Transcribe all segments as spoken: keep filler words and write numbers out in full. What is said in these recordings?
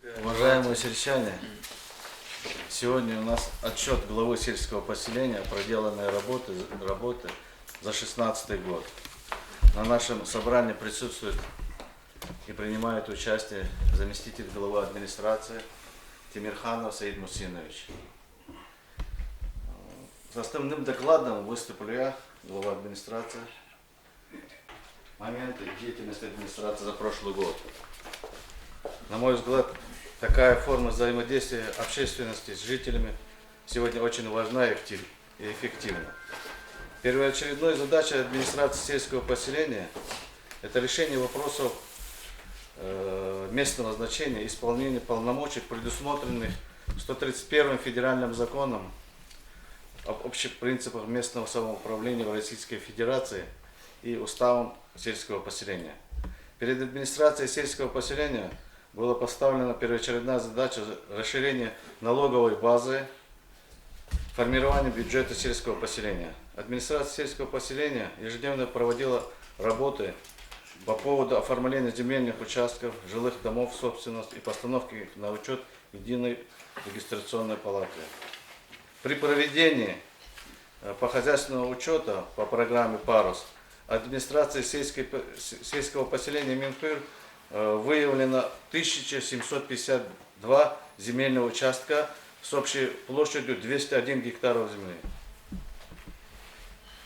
Уважаемые сельчане, сегодня у нас отчёт главы сельского поселения о проделанной работе, работе за шестнадцатый год. На нашем собрании присутствует и принимает участие заместитель главы администрации Тимирханов Саид Мусинович. С основным докладом выступлю я, глава администрации. Моменты деятельности администрации за прошлый год. На мой взгляд, такая форма взаимодействия общественности с жителями сегодня очень важна и актив-, и эффективна. Первоочередной задачей администрации сельского поселения — это решение вопросов, э, местного значения, исполнение полномочий, предусмотренных сто тридцать первым федеральным законом об общих принципах местного самоуправления в Российской Федерации и уставом сельского поселения. Перед администрацией сельского поселения была поставлена первоочередная задача расширения налоговой базы, формирования бюджета сельского поселения. Администрация сельского поселения ежедневно проводила работы по поводу оформления земельных участков, жилых домов в собственность и постановки их на учёт в единой регистрационной палате. При проведении, э, по хозяйственного учёта по программе «Парус» администрацией сельской п-, с-, сельского поселения Минпыр, э, выявлено тысяча семьсот пятьдесят два земельного участка с общей площадью двести один гектаров земли.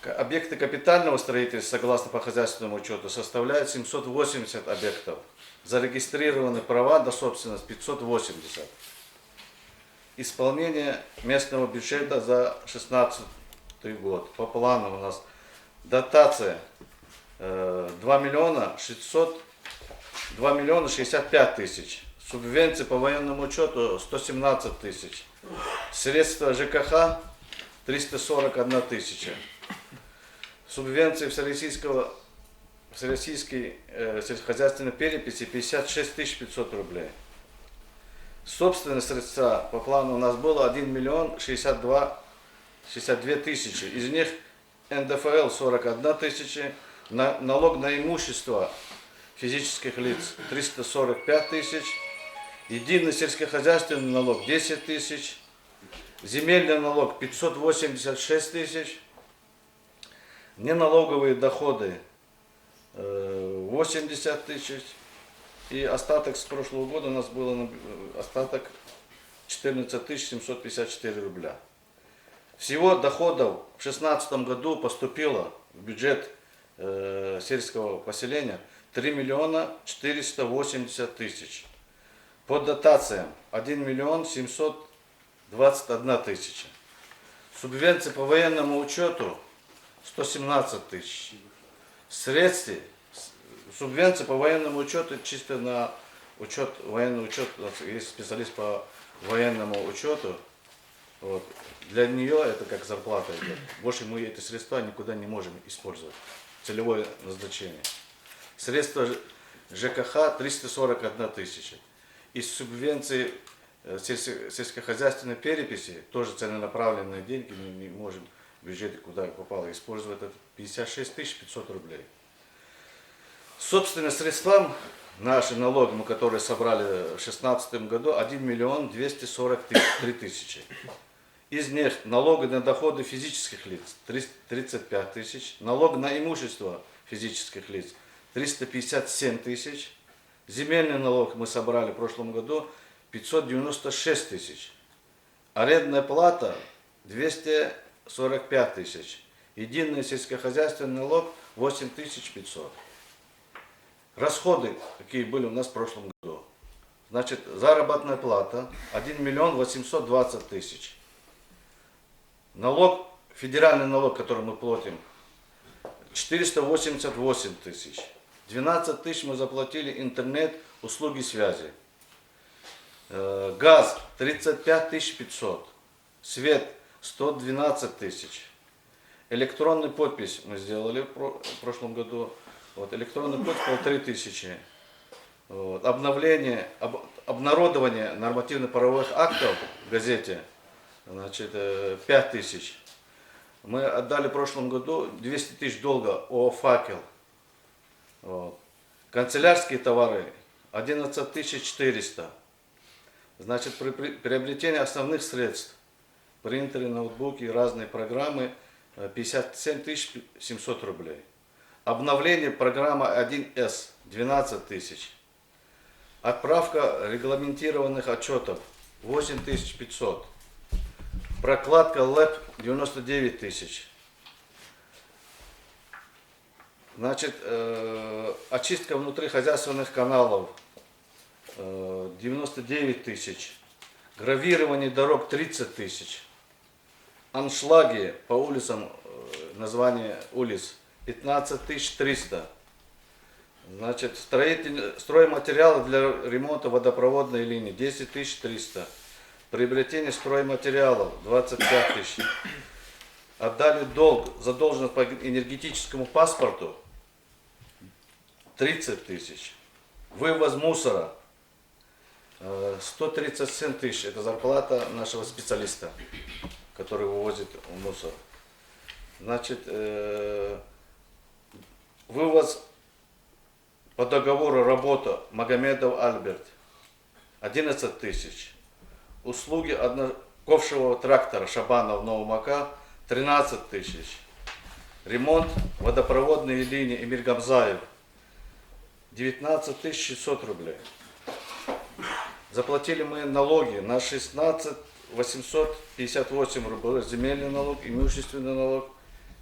К-, объекты капитального строительства, согласно по хозяйственному учёту, составляют семьсот восемьдесят объектов. Зарегистрированы права на собственность пятьсот восемьдесят. Исполнение местного бюджета за шестнадцатый год. По плану у нас дотация, э, два миллиона шестьсот, два миллиона шестьдесят пять тысяч. Субвенции по военному учёту сто семнадцать тысяч. Средства ЖКХ триста сорок одна тысяча. Субвенции всероссийского Всероссийской, э, сельскохозяйственной переписи пятьдесят шесть тысяч пятьсот рублей. Собственные средства по плану у нас было один миллион шестьдесят два, шестьдесят две тысячи. Из них НДФЛ сорок одна тысяча, на-, налог на имущество физических лиц триста сорок пять тысяч, единый сельскохозяйственный налог десять тысяч, земельный налог пятьсот восемьдесят шесть тысяч, неналоговые доходы, э, восемьдесят тысяч. И остаток с прошлого года у нас было, э, остаток четырнадцать тысяч семьсот пятьдесят четыре рубля. Всего доходов в шестнадцатом году поступило в бюджет, э, сельского поселения три миллиона четыреста восемьдесят тысяч. По дотациям один миллион семьсот двадцать одна тысяча. Субвенции по военному учёту сто семнадцать тысяч. Средств, с-, субвенции по военному учёту чисто на учёт, военный учёт, у нас есть специалист по военному учёту. Вот. Для неё это как зарплата идёт. Больше мы эти средства никуда не можем использовать. Целевое назначение. Средства Ж-, ЖКХ триста сорок одна тысяча. Из субвенций, э, сельс-, сельскохозяйственной переписи, тоже целенаправленные деньги, мы не можем в бюджете, куда попало, использовать это пятьдесят шесть тысяч пятьсот рублей. Собственным средствам наши налоги, мы которые собрали в шестнадцатом году, один миллион двести сорок три тысячи. Из них налоги на доходы физических лиц — триста тридцать пять тысяч, налог на имущество физических лиц — триста пятьдесят семь тысяч, земельный налог мы собрали в прошлом году пятьсот девяносто шесть тысяч, арендная плата двести сорок пять тысяч, единый сельскохозяйственный налог восемь тысяч пятьсот. Расходы, какие были у нас в прошлом году. Значит, заработная плата — один миллион восемьсот двадцать тысяч. Налог, федеральный налог, который мы платим, четыреста восемьдесят восемь тысяч. Двенадцать тысяч мы заплатили интернет, услуги связи. Э, газ — тридцать пять тысяч пятьсот. Свет — сто двенадцать тысяч. Электронную подпись мы сделали в про-, в прошлом году. Вот, электронную подпись — полторы тысячи. Вот, обновление, об-, обнародование нормативно-правовых актов в газете, значит, э, пять тысяч. Мы отдали в прошлом году двести тысяч долга ООО «Факел». Вот. Канцелярские товары — одиннадцать тысяч четыреста. Значит, при, при, приобретение основных средств, принтеры, ноутбуки, разные программы, э, пятьдесят семь тысяч семьсот рублей. Обновление программы один эс, двенадцать тысяч. Отправка регламентированных отчётов, восемь тысяч пятьсот. Прокладка лэп, девяносто девять тысяч. Значит, э, очистка внутрихозяйственных каналов, э, девяносто девять тысяч. Гравирование дорог тридцать тысяч. Аншлаги по улицам, э, название улиц, пятнадцать тысяч триста. Значит, строитель, стройматериалы для ремонта водопроводной линии, десять тысяч триста. Приобретение стройматериалов, двадцать пять тысяч. Отдали долг, задолженность по энергетическому паспорту, тридцать тысяч. Вывоз мусора, э, сто тридцать семь тысяч. Это зарплата нашего специалиста, который вывозит мусор. Значит, э, вывоз по договору работа Магомедов Альберт, одиннадцать тысяч. Услуги одноковшевого трактора Шабанов Новая Мака, тринадцать тысяч. Ремонт водопроводной линии Эмиргамзаев, девятнадцать тысяч шестьсот рублей. Заплатили мы налоги на шестнадцать восемьсот пятьдесят восемь рублей: земельный налог, имущественный налог,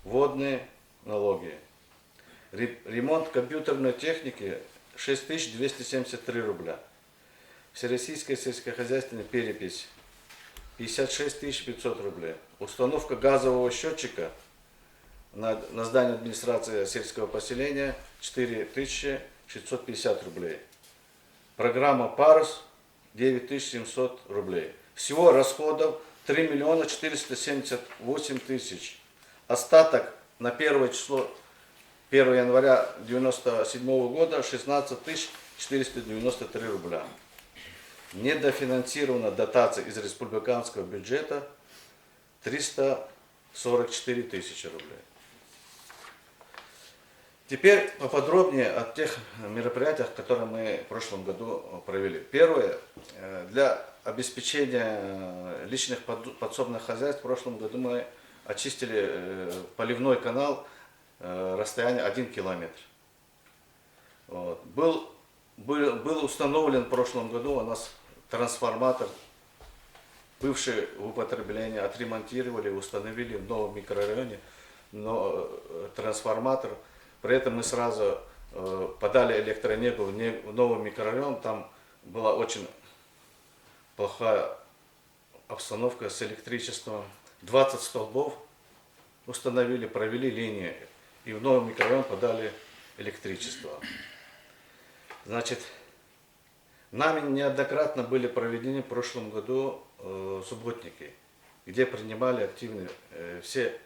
водные налоги. Ре-, ремонт компьютерной техники, шесть тысяч двести семьдесят три рубля. Всероссийская сельскохозяйственная перепись, пятьдесят шесть тысяч пятьсот рублей. Установка газового счётчика на, на здание администрации сельского поселения, четыре тысячи шестьсот пятьдесят рублей. Программа «Парус», девять тысяч семьсот рублей. Всего расходов три миллиона четыреста семьдесят восемь тысяч. Остаток на первое число, первое января девяносто седьмого года, шестнадцать тысяч четыреста девяносто три рубля. Недофинансирована дотация из республиканского бюджета, триста сорок четыре тысячи рублей. Теперь поподробнее о тех мероприятиях, которые мы в прошлом году, э, провели. Первое, э, для обеспечения, э, личных под-, подсобных хозяйств в прошлом году мы очистили, э, поливной канал, э, расстояние один километр. Вот. Был, был, был установлен в прошлом году у нас трансформатор, бывший в употреблении, отремонтировали, установили в новом микрорайоне, но, э, трансформатор. При этом мы сразу, э, подали электроэнергию в не-, в новый микрорайон, там была очень плохая обстановка с электричеством. Двадцать столбов установили, провели линии, и в новый микрорайон подали электричество. Значит, нами неоднократно были проведены в прошлом году, э, субботники, где принимали активно, э, все,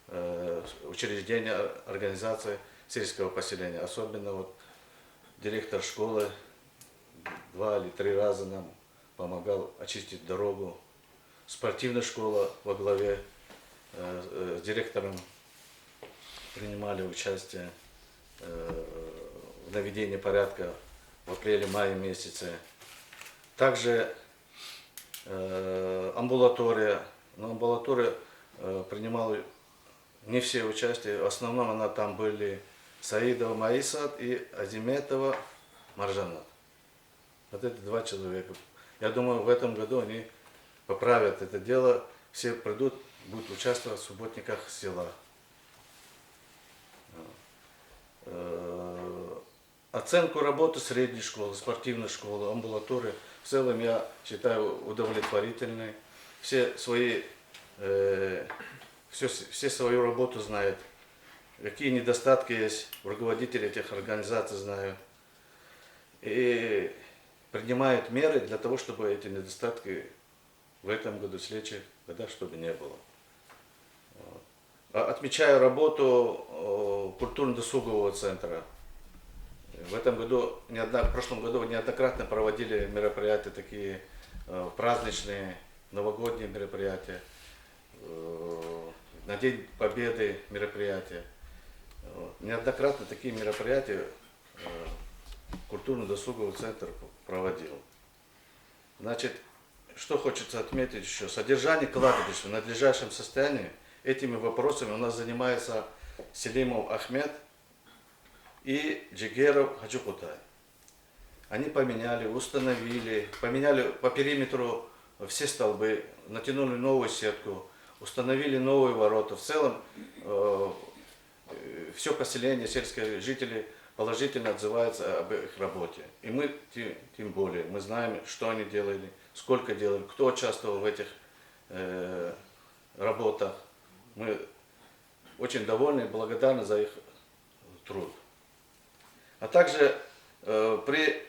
э, учреждения, ор-, организации сельского поселения. Особенно вот директор школы два или три раза нам помогал очистить дорогу. Спортивная школа во главе, э, э, с директором принимали участие, э, в наведении порядка в апреле-мае месяце. Также, э, амбулатория. Но амбулатория, э, принимала не все участие. В основном она там были Саидова Маисат и Азиметова Маржанат. Вот эти два человека. Я думаю, в этом году они поправят это дело. Все придут, будут участвовать в субботниках села. Э, оценку работы средней школы, спортивной школы, амбулатории в целом я считаю удовлетворительной. Все свои, э, все, все свою работу знают. Какие недостатки есть в руководителе этих организаций, знаю. И принимают меры для того, чтобы эти недостатки в этом году, в следующих годах, чтобы не было. Вот. А, отмечаю работу, э, культурно-досугового центра. В этом году, неодно-, в прошлом году неоднократно проводили мероприятия такие, э, праздничные, новогодние мероприятия, э, на День Победы мероприятия. Вот. Неоднократно такие мероприятия, э, культурно-досуговый центр проводил. Значит, Что хочется отметить еще? Содержание кладбищ в надлежащем состоянии. Этими вопросами у нас занимается Селимов Ахмед и Джигеров Хаджи-Кутай. Они поменяли, установили, поменяли по периметру все столбы, натянули новую сетку, установили новые ворота. В целом, э, все поселение, сельские жители положительно отзываются об их работе. И мы, те- тем более, мы знаем, что они делали, сколько делали, кто участвовал в этих э, работах. Мы очень довольны и благодарны за их труд. А также э, при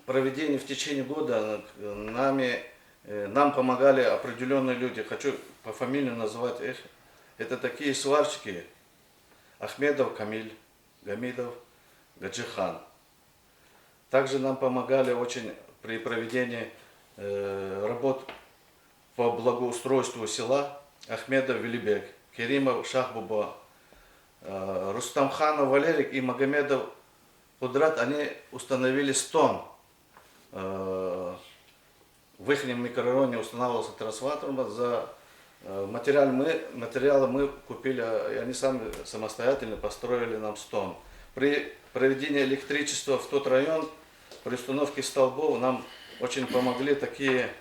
проведении в течение года э, нами, э, нам помогали определенные люди, хочу пофамильно называть их. Это такие сварщики: Ахмедов Камиль, Гамидов Гаджихан. Также нам помогали очень при проведении э, работ по благоустройству села Ахмедов Велибек, Керимов Шахбуба, э, Рустамханов Валерик и Магомедов Кудрат, они установили стон. Э, в ихнем микрорайоне устанавливался трансформатор, за э, материал мы, материалы мы купили, а, и они сами самостоятельно построили нам стон. При проведении электричества в тот район, при установке столбов нам очень помогли такие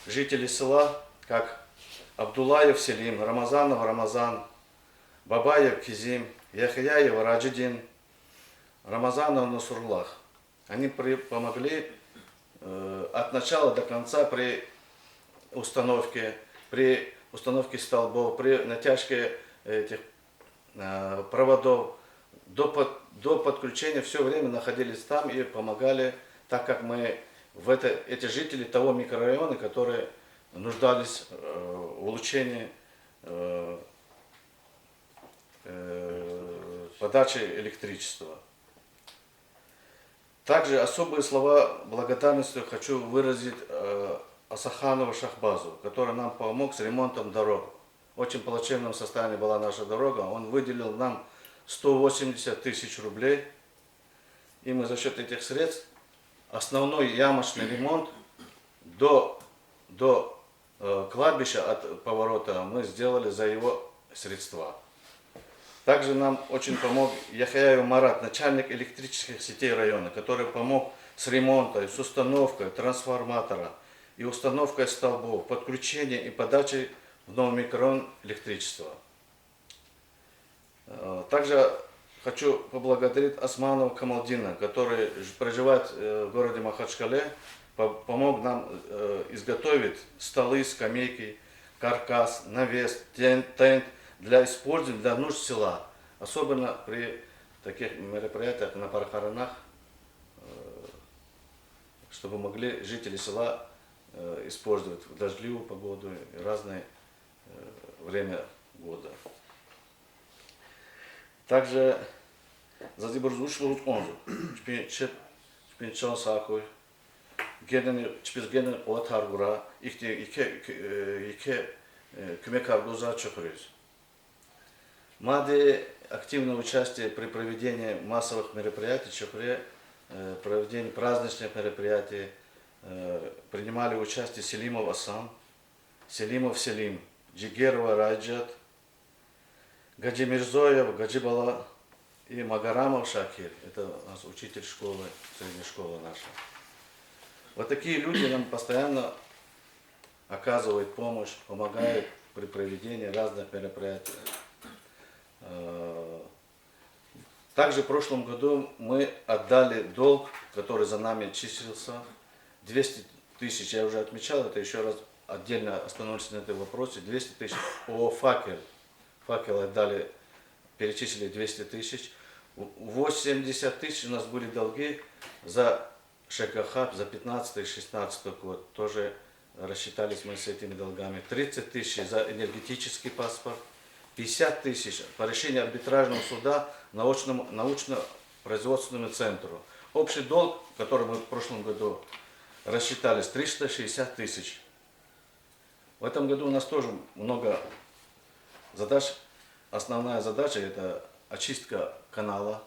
жители села, как Абдуллаев Селим, Рамазанов Рамазан, Бабаев Кизим, Яхьяев Раджидин, Рамазанов Насруллах. Они при- помогли э, от начала до конца при установке, при установке столбов, при натяжке этих э, проводов. До, под- до подключения все время находились там и помогали, так как мы в это, эти жители того микрорайона, которые нуждались э, в улучшении э, э, подачи электричества. Также особые слова благодарности хочу выразить э, Асаханову Шахбазу, который нам помог с ремонтом дорог. В очень плачевном состоянии была наша дорога. Он выделил нам сто восемьдесят тысяч рублей. И мы за счет этих средств основной ямочный ремонт до, до э, кладбища от поворота мы сделали за его средства. Также нам очень помог Яхяев Марат, начальник электрических сетей района, который помог с ремонтом, с установкой трансформатора и установкой столбов, подключением и подачей в новый микрорайон электричества. Э, Также хочу поблагодарить Османова Камалдина, который ж- проживает э, в городе Махачкале, по- помог нам э, изготовить столы, скамейки, каркас, навес, тен- тент для использования для нужд села, особенно при таких мероприятиях на похоронах, э, чтобы могли жители села э, использовать в дождливую погоду и разное э, время года. Также заз ибуруз вуч лугьуз кӀанзава? Чпин чеб, чпин чан сагъ хьуй. Генани, чпиз генани къуватар гурай, ихьтин еке, еке, э, еке, э, куьмекар гузвай чухуриз. Мад активное участие при проведении массовых мероприятий чухуре, э, проведении праздничных мероприятий, э, принимали участие Селимов Асан, Селимов Селим, Джигерова Раджат, Гаджимирзоев Гаджибала и Магарамов Шакир, это у нас учитель школы, средней школы наша. Вот такие люди нам постоянно оказывают помощь, помогают при проведении разных мероприятий. Э, Также в прошлом году мы отдали долг, который за нами числился, двести тысяч, я уже отмечал это, еще раз отдельно остановлюсь на этом вопросе, двести тысяч ООО «Факел». «Факел» отдали, перечислили двести тысяч. В- восемьдесят тысяч у нас были долги за ШКХ за пятнадцатый-шестнадцатый год, тоже рассчитались мы с этими долгами. Тридцать тысяч за энергетический паспорт, пятьдесят тысяч по решению арбитражного суда научному, научно-производственному центру. Общий долг, который мы в прошлом году рассчитались, триста шестьдесят тысяч. В этом году у нас тоже много задач. Основная задача — это очистка канала,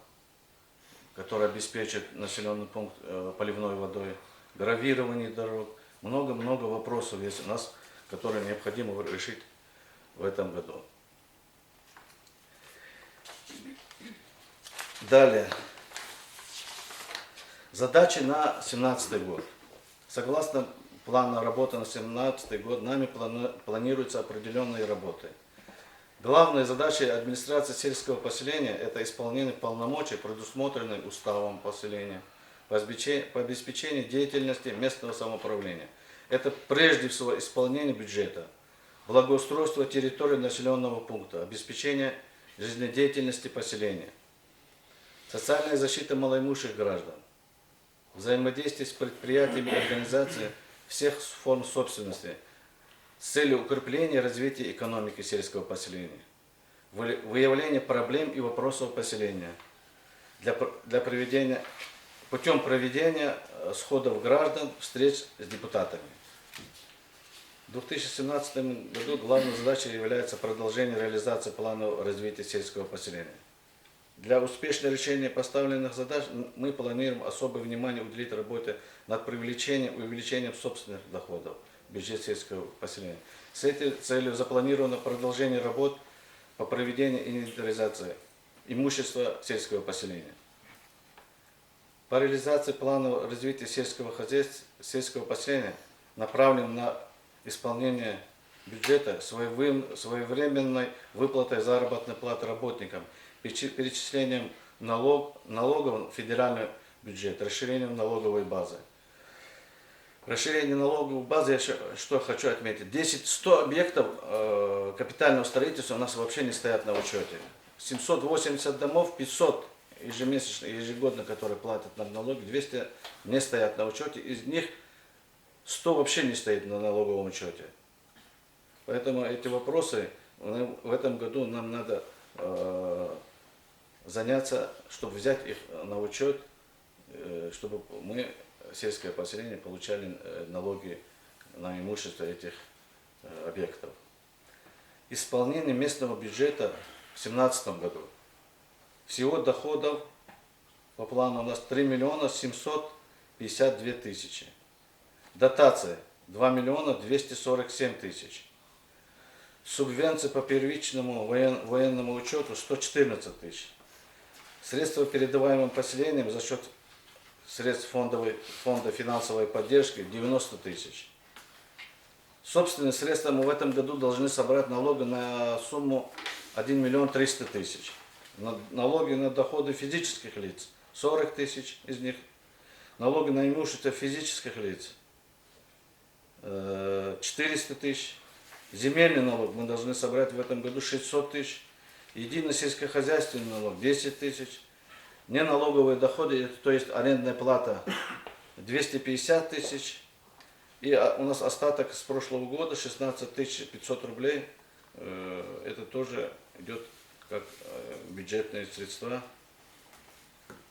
который обеспечит населённый пункт э, поливной водой, гравирование дорог, Много-много вопросов есть у нас, которые необходимо решить в этом году. Далее. Задачи на семнадцатый год. Согласно плана работы на семнадцатый год, нами плани-, планируются определённые работы. Главные задачи администрации сельского поселения — это исполнение полномочий, предусмотренных уставом поселения, по обеспече-, по обеспечению деятельности местного самоуправления. Это прежде всего исполнение бюджета, благоустройство территории населённого пункта, обеспечение жизнедеятельности поселения, социальная защита малоимущих граждан, взаимодействие с предприятиями и организациями всех форм собственности с целью укрепления и развития экономики сельского поселения, вы-, выявление проблем и вопросов поселения для пр-, для проведения, путём проведения, э, сходов граждан, встреч с депутатами. В две тысячи семнадцатом году главной задачей является продолжение реализации планов развития сельского поселения. Для успешного решения поставленных задач н-, мы планируем особое внимание уделить работе над привлечением и увеличением собственных доходов в бюджет сельского поселения. С этой целью запланировано продолжение работ по проведению инвентаризации имущества сельского поселения. По реализации плана развития сельского хозяйства, сельского поселения направлен на исполнение бюджета своевым-, своевременной выплатой заработной платы работникам, перечи-, перечислением налог-, налогов в федеральный бюджет, расширением налоговой базы. Расширение налоговой базы, я ща-, что хочу отметить. Десять, сто объектов, э, капитального строительства у нас вообще не стоят на учёте. Семьсот восемьдесят домов, пятьсот ежемесячно, ежегодно, которые платят нам налоги, двести не стоят на учёте. Из них сто вообще не стоит на налоговом учёте. Поэтому эти вопросы, э, в этом году нам надо, э, заняться, чтобы взять их на учёт, э, чтобы мы, сельское поселение, получали, э, налоги на имущество этих, э, объектов. Исполнение местного бюджета в семнадцатом году. Всего доходов по плану у нас три миллиона семьсот пятьдесят две тысячи. Дотации — два миллиона двести сорок семь тысяч. Субвенции по первичному воен-, военному учёту — сто четырнадцать тысяч. Средства, передаваемые поселениям за счёт средств фондовой, фонда финансовой поддержки — девяносто тысяч. Собственные средства мы в этом году должны собрать налоги на сумму один миллион триста тысяч. На-, налоги на доходы физических лиц — сорок тысяч из них. Налоги на имущество физических лиц, э, четыреста тысяч. Земельный налог мы должны собрать в этом году шестьсот тысяч. Единый сельскохозяйственный налог — десять тысяч. Неналоговые доходы, это, то есть арендная плата — двести пятьдесят тысяч. И, а, у нас остаток с прошлого года — шестнадцать тысяч пятьсот рублей. Э, это тоже идёт как, э, бюджетные средства.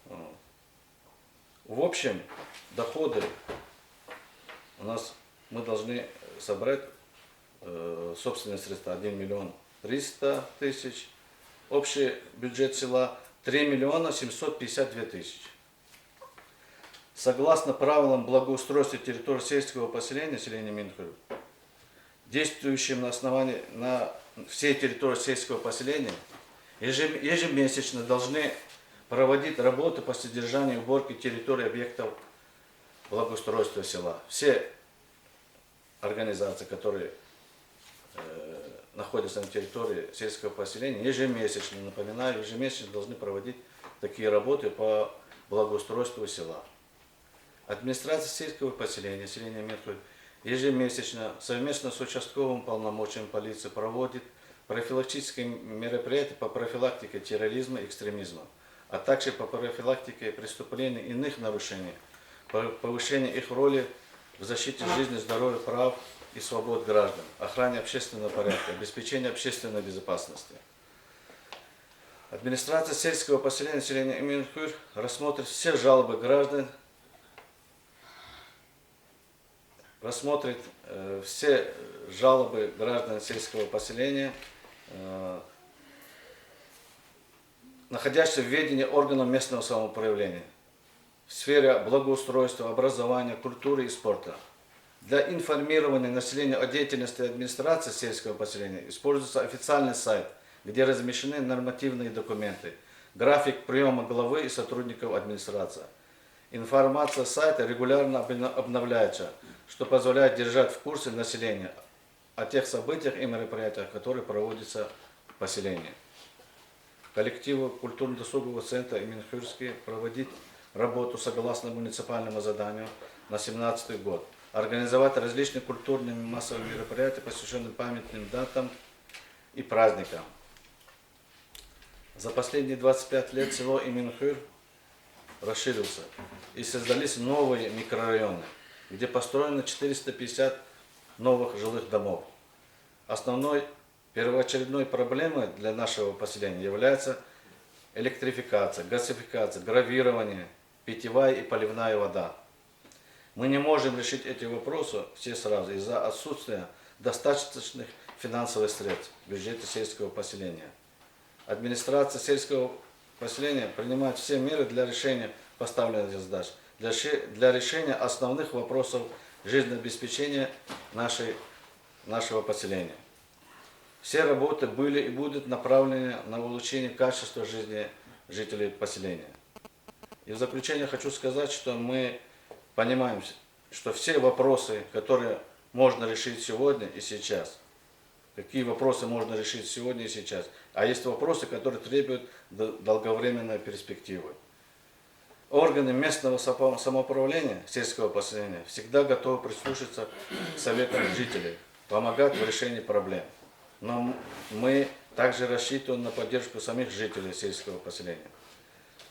Вот. В общем, доходы у нас, мы должны, э, собрать, э, собственные средства один миллион триста тысяч, общий бюджет села — три миллиона семьсот пятьдесят две тысячи. Согласно правилам благоустройства территории сельского поселения, селения Минхур, действующим на основании на всей территории сельского поселения, ежем-, ежемесячно должны проводить работы по содержанию и уборке территории объектов благоустройства села. Все организации, которые, э, находятся на территории сельского поселения, ежемесячно, напоминаю, ежемесячно должны проводить такие работы по благоустройству села. Администрация сельского поселения, селения Минхур, ежемесячно, совместно с участковым полномочиями полиции, проводит профилактические мероприятия по профилактике терроризма и экстремизма, а также по профилактике преступлений и иных нарушений, по повышению их роли в защите жизни, здоровья, прав и свобод граждан, охране общественного порядка, обеспечении общественной безопасности. Администрация сельского поселения, селения Минхур, рассмотрит все жалобы граждан, рассмотрит, э, все жалобы граждан сельского поселения, э, находящихся в ведении органов местного самоуправления в сфере благоустройства, образования, культуры и спорта. Для информирования населения о деятельности администрации сельского поселения используется официальный сайт, где размещены нормативные документы, график приёма главы и сотрудников администрации. Информация сайта регулярно обна-, обновляется, что позволяет держать в курсе населения о тех событиях и мероприятиях, которые проводятся в поселении. Коллективу культурно-досугового центра имени Хюрски проводить работу согласно муниципальному заданию на семнадцатый год, организовать различные культурные и массовые мероприятия, посвящённые памятным датам и праздникам. За последние двадцать пять лет село Иминхуьр расширился, и создались новые микрорайоны, где построено четыреста пятьдесят новых жилых домов. Основной первоочередной проблемой для нашего поселения является электрификация, газификация, гравирование, питьевая и поливная вода. Мы не можем решить эти вопросы все сразу из-за отсутствия достаточных финансовых средств в бюджете сельского поселения. Администрация сельского поселения принимает все меры для решения поставленных задач, для ше-, для решения основных вопросов жизнеобеспечения нашей, нашего поселения. Все работы были и будут направлены на улучшение качества жизни жителей поселения. И в заключение хочу сказать, что мы понимаем, что все вопросы, которые можно решить сегодня и сейчас, какие вопросы можно решить сегодня и сейчас, а есть вопросы, которые требуют д-, долговременной перспективы. Органы местного сопо-, самоуправления сельского поселения всегда готовы прислушаться к советам жителей, помогать в решении проблем. Но м-, мы также рассчитываем на поддержку самих жителей сельского поселения,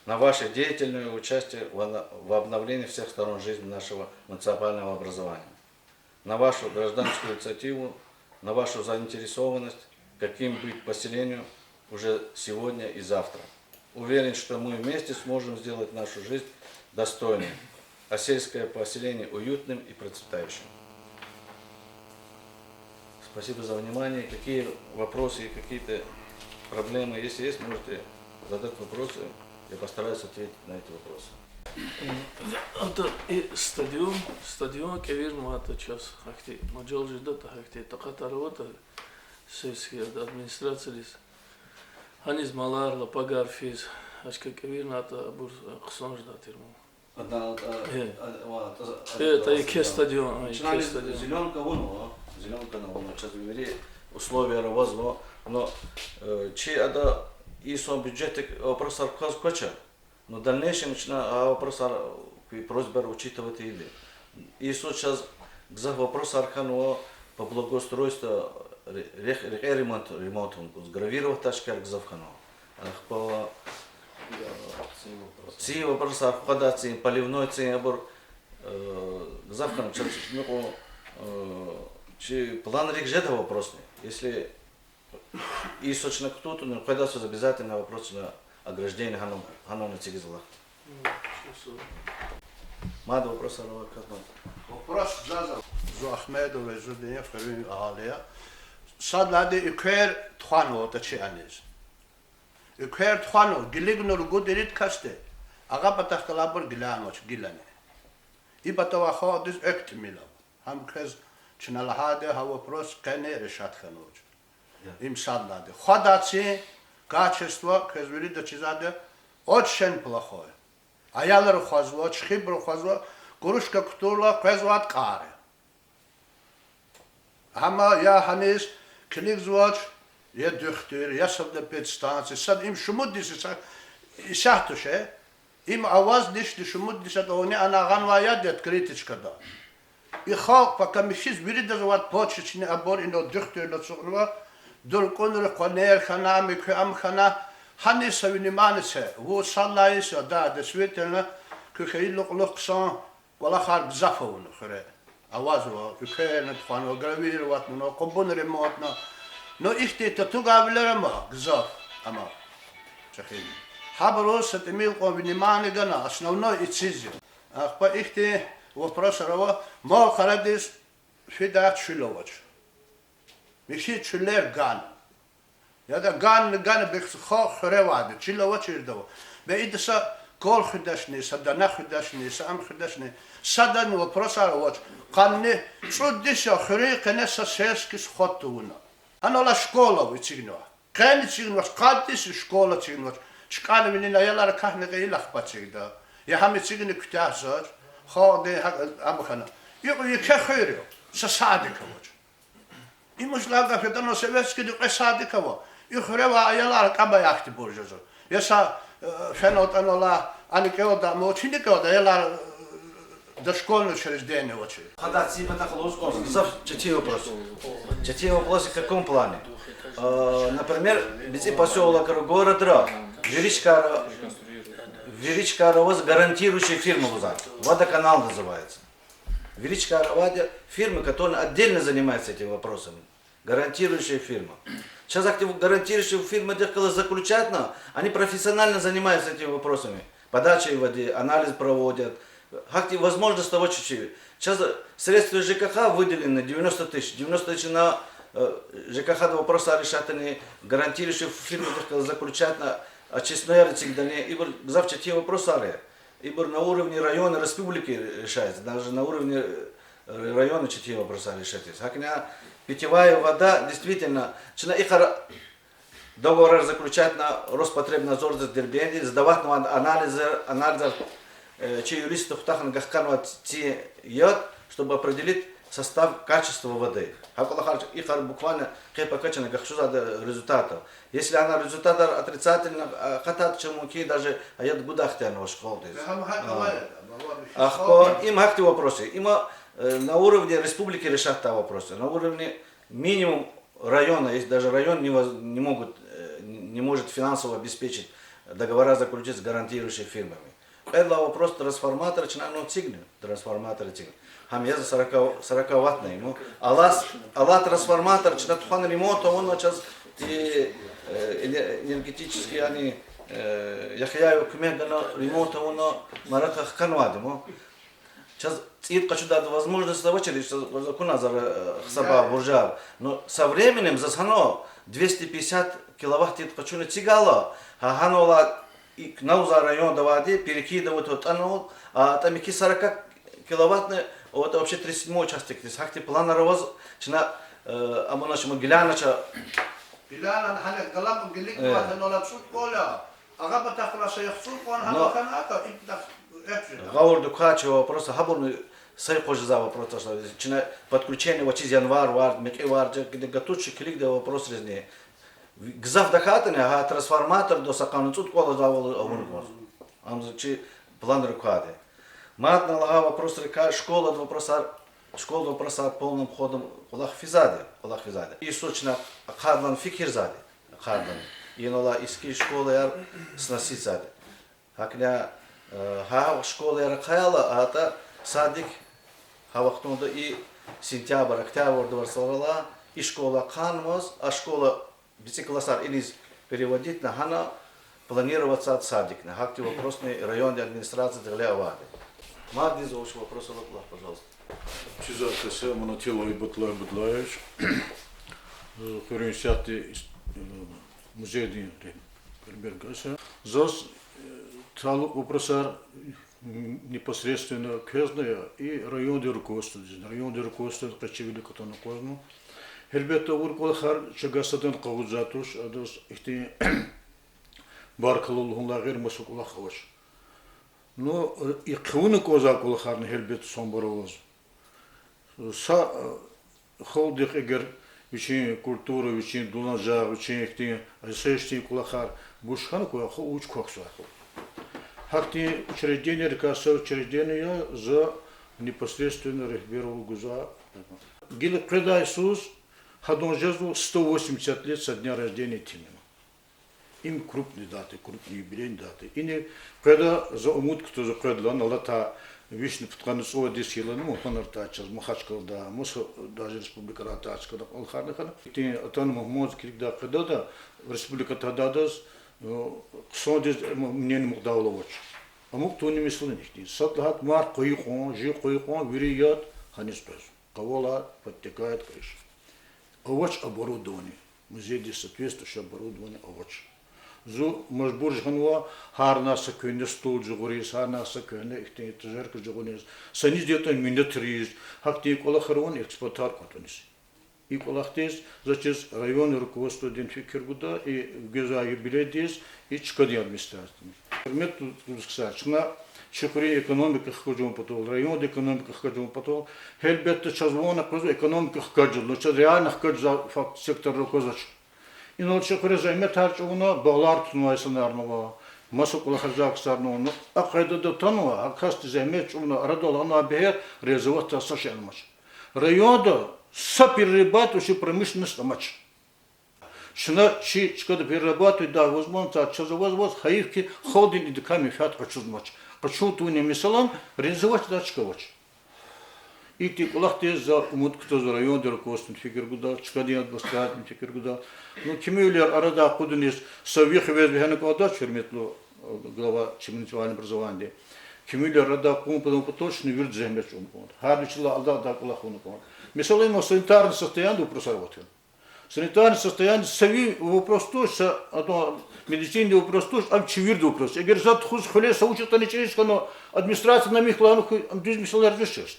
на ваше деятельное участие в ана-, в обновлении всех сторон жизни нашего муниципального образования, на вашу гражданскую инициативу, на вашу заинтересованность, каким быть поселению уже сегодня и завтра. Уверен, что мы вместе сможем сделать нашу жизнь достойной, а сельское поселение уютным и процветающим. Спасибо за внимание. Какие вопросы и какие-то проблемы, если есть, можете задать вопросы. Я постараюсь ответить на эти вопросы. Э, ата и стадион, стадион кӀевирнаватӀа чаз гьахьтин мажал жедатӀа, гьахьтин такьатар аватӀа сельский ад-, администрациядиз. Гьаниз маларла пагар физ, а чка кӀевирнаватӀа абур, э, хъсан жедай тир ман. Э, э, тӀа еке стадион, а, еке стадион. Зелёнка авунва, зелёнка авунва, чаз вири условияр авазва, но, э, чи ада инсан бюджетдик вопросар кваз квача, но в дальнейшем чна а вопросар, куь просьбаяр учитывать ийида. Инсуз чаз гзаф вопросар хьанва по благоустройству, ре-, рехъ-, рекье ремонт, ремонт авун кӀанз, гравировать авай чкаяр гзаф хьанва. Ахпа цин вопросар, хъвадай цин, поливной цин, абур, э, гзаф хьанва, чаз чукӀна кьван, э, чи планрик жеда вопросни. Если инсуз чна кутун тавуна, къведай йисуз обязательно вопрос на ограждение гьанал, гьанал эцигиз алахъ. Мад вопросар авай кас ман. Вопрос заз ава. Зун Ахмедов Иззудин я, Хуьруьн агьали я. Сад лагьайди, уьквер тухванватӀа чи аниз. Уьквер тухванва, гилигна ругуд-ирид касди, агъа патахъ галайбур гиланвач, гилани. И патавай халкьдиз экв тӀимил ава. Гьам квез чна лагьайди, гьа вопрос къени решать хьанвач. Им сад лагьайди. Хъвадай цин, качество, квез вирида чизвайди, очень плохой. Аялри хъвазва, чӀехибуру хъвазва, кружка кутурла къвезвайди кьар я. Гьама я гьаниз килигзавач, я дуьхтуьр, я сад лагьай педстанция, сад, им шумуд йис исятда туш. Им аваз нишди шумуд йисатӀа авани, ана гъанвай яд я открыточкада. И халкь пака михьиз виридаз авайди почечни, абур, инал дуьхтуьрни ацукьнава, дуркӀунри къванер хьана, муькуь ам хьана, гьаниз са внимание це, вун сад лагьай йис я, да, действительно, куь хьайила кьулухъ хъсан кӀвалахар гзаф авуна хуьре. Авазва, уькверни тухванва, гравировать авунва, къубун ремонтна. Но ихьтин татугайвилер ама гзаф, ама чӀехи. Гьабуруз са тӀимил кьван внимание гана, основной и циз я. Ахпа ихьтин вопросар ава, Малкъарадиз фидай чуьл авач. Михьи чуьллер гана. Яда, гана, гана, бес халкь хуьре авайди, чил авачирдав. Бес ида са Кол хуьдачни, са дана хуьдачни, са ам хуьдачни, садани вопросар авач. Къанни цӀуд йис я хуьруьн къене са сельский сход тавуна. Гьанал алай школа ава, эцигнава. Къени эцигнавач, къад йис я школа эцигнавач. ЧкӀани винин аялар акахьна кьейила ахпа эцигда. Я гьам эцигна куьтягьзавач. Халкьдин гьакӀ ам хьана. Икьван еке хуьр я, са садик авач. Им ужлай гаф ятӀани, советскийди кьве садик ава. И хуьре авай аялар кӀамай ахьтинбур жезва. Я са, э, фена атӀана алай, ани кӀелда, ам авачни кӀелда, аялар, э, дошкольный учреждение авачир. Гьада ци патахъ лугьуз кӀанзава, гзаф четин вопрос. Четин вопрос в каком плане? Э, например, бицӀи посёлокра, городра вири чкайра, вири чкайра аваз гарантирующая фирма лугьузва. Водоканал называется. Вири чкайра авайди фирмы, которые отдельно занимаются этими вопросами. Гарантирующая фирма. Чаз ахьтин гарантирующая фирмадихъ галаз заключать на, они профессионально занимаются этими вопросами. Подачей воды, анализ проводят. Гьахьтин возможность авач чи. Чаз средства ЖКХ выделены девяносто тысяч. Девяносто тысяч на, э, ЖКХ-да вопросар решатьни, гарантирующая фирмадихъ галаз заключать на, очистной яр эцигдани, ибур гзаф четин вопросар я. Ибур на уровне района, республики решается, даже на уровне, э, района четин вопросар решать я. ГьакӀни питьевая вода, действительно, чна икьван договорар заключать на Роспотребнадзордиз Дербентдиз, сдавать на анализы, анализар, э, чи юристди хутахна гахканва ци яд, чтобы определить состав, качество воды. ГьакӀ кӀвалахар икьван буквально къе-пака чна гахчузвайди результатар. Если ана результатар отрицательный, а, акъатайтӀа, чун мумкин даже а яд гудай хтанва школадиз. Ахпа им гьахьтин вопрос я. Има, э, на уровне республики решать дай вопрос я. На уровне минимум района, если даже район не воз-, не могут, э, не может финансово обеспечить, договора заключить с гарантирующими фирмами. Кьвед лагьай вопрос трансформатор чна ана эцигна, трансформатор эцигна. Гьам яз сорока, сорока ваттный, ну, алай, алай трансформатор чна тухвана ремонт авуна чаз и, э, эне-, энергетический, яни, э, Яхъяева куьмек гана ремонт авуна маракай хканвайди, ну. Чаз цӀийид къачудайди возможность авачир, чаз акуна заз, э, гьисабай буржар. Но со временем заз гьана двести пятьдесят киловатт цӀийид къачуна эцигайла, гьа гьанал алай и куьне лугьузвай районда авайди перекидывать авуна атӀана, а, там муькуь сорока киловаттный, вот вообще тридцать седьмой участокдиз. Гьахьтин планар аваз чна, э, амуна чна гиланача. Гилана гьана галама гиликватана ала цӀуд кӀвал я. Агъа патахъ ала са яхцӀур кӀвал гьана хьана ата, иб дах, эхь жеда. Гъавурда квай чи вопрос, гьабурни са къвезвай вопрос, чна подключение авачиз январь варз, мекьи варз, гьакӀ гатучи килигда вопросризни. Гзаф тахьайтӀани, гьа трансформатордал са къанни цӀуд кӀвалзавал авун кӀанзава. Ам за чи планра квайди. Мадни лагьай вопросрикай школада вопросар, школада вопросар полным ходом кӀвалахизвайди, кӀвалахизвайди. И йисуз чна ахъайдалан фикирзавайди, ахъайдалан. Инал алай иски школаяр сноситьзавайди. ГьакӀни, э, гьа школаяр ахъайла, атӀа садик гьа вахтунда и сентябрь, октябрьда варсарала и школа ахъанмаз, а школа бицӀи классар иниз переводить на, гьана планироватьзавайди садикни. Гьахьтин вопросни райондин администрациядин гъиле авайди. Мад ийизвач вопросар, кӀвалах, пожалуйста. Чиза каса Манатилов Батлай Бадлаевич, э, хуьруьн исятда ис-, э, музейдин регь-, регьбер каса. Заз, э, талукь вопросар, м, непосредственно квез я и райондин руководстводиз, райондин руководстводиз къецивилик атана акъвазна. Гьелбетда, авур кӀвалахар чавай садан къалурзавайди туш, адаз ихьтин баркалла лугьунлай гъейри маса кӀвалах авач. Ну, э, и хъувуна кӀанзавай кӀвалахарни гьелбетда санбар аваз. Са, э, халкьдихъ эгер вичин культура, вичин дуланажагъ, вичин ихьтин, э, са ихьтин кӀвалахар гуж хьана квай, халкь вуч квахьзавай халкь. Гьахьтин учреждениерикай са учреждение я за непосредственно регьбервал гузвай. Гила къведай йисуз гьадан жезва сто восемьдесят лет со дня рождения Тимина. Им крупный дата, крупный юбилейный дата. Ина къведа, за умуд кутазва къведа лагьана, алатай вишни пудкъанни цӀувад йис хьайила, ну, гьанра атай чаз, Махачкъалада, маса даже республикара атай чкада кӀвалахарни хьана. Ихьтин атана мугьманар килигдай къведада, республикада адаз, ну, хъсандиз, м-, мнение амукьдайвал авач. Амукьдайвал мисал ихьтин. Сад лагьайтӀа, марф къвайи кьван, жи къвайи кьван, вири яд гьаниз къвезва. Къавалай подтекает крыша. Авач оборудование. Музейдиз соответствующее оборудование авач. Зун мажбур жагъанва гьар на са куьгьне стул жагъуриз, гьар на са куьгьне ихьтин этажерка жагъуниз, са низ ятӀани минетриз, гьахьтин кӀвалахар авун эксплуатар кӀватӀуниз. И кӀвалахдиз заз чиз районный руководстводин фикир гуда, и гуьза юбилейдиз, и чкадин администрациядиз. Гьуьрметлу ксар, чна чи хуьруьн экономика хкажун патал, районда экономика хкажун патал, гьелбетда, чаз ван аквазва экономика хкажзава, но чаз реально хкажзавай факт секторра аквазвач. Инал чи хуьре зегьметар чӀугуна, багълар тунвай инсанарни ава, маса кӀвалахзавай ксарни ава, ну, а къайдада атанва, а касди зегьмет чӀугуна, арадал гъана бегьер реализовать са шейни амач. Районда са перерабатывающая промышленность амач. Чна чи чкада перерабатывать ийидай возможностьар чаз авазваз, гьайиф хьи, халкьдин идакай менфят къачузмач. Къачун тавуна, месела, реализовать ийидай чка авач. Ихьтин кӀвалахдиз за умуд кутазва райондин руководстводин фикир гуда, чкадин администрациядин фикир гуда. Ну, кимивилер арадай акъудуниз са вихъ вез вегьена кӀандач, гьуьрметлу, э, глава чи муниципальный образованиди. Кимивилер арадай акъун патал, чна вирида зегьмет чӀугуна кӀанда. Гьар вичелай алдагъдай кӀвалах авуна кӀанда. Месела, им санитарный состояниедин вопросар аватна. Санитарный состояние са ви вопрос туш, са, ада медицинадин вопрос туш, ам чи вирида вопрос. Эгер за тухуз хвеле са вуч ятӀани чириз хьана, администрация намихлана хьи, ам дуьз месэлаяр жезвач.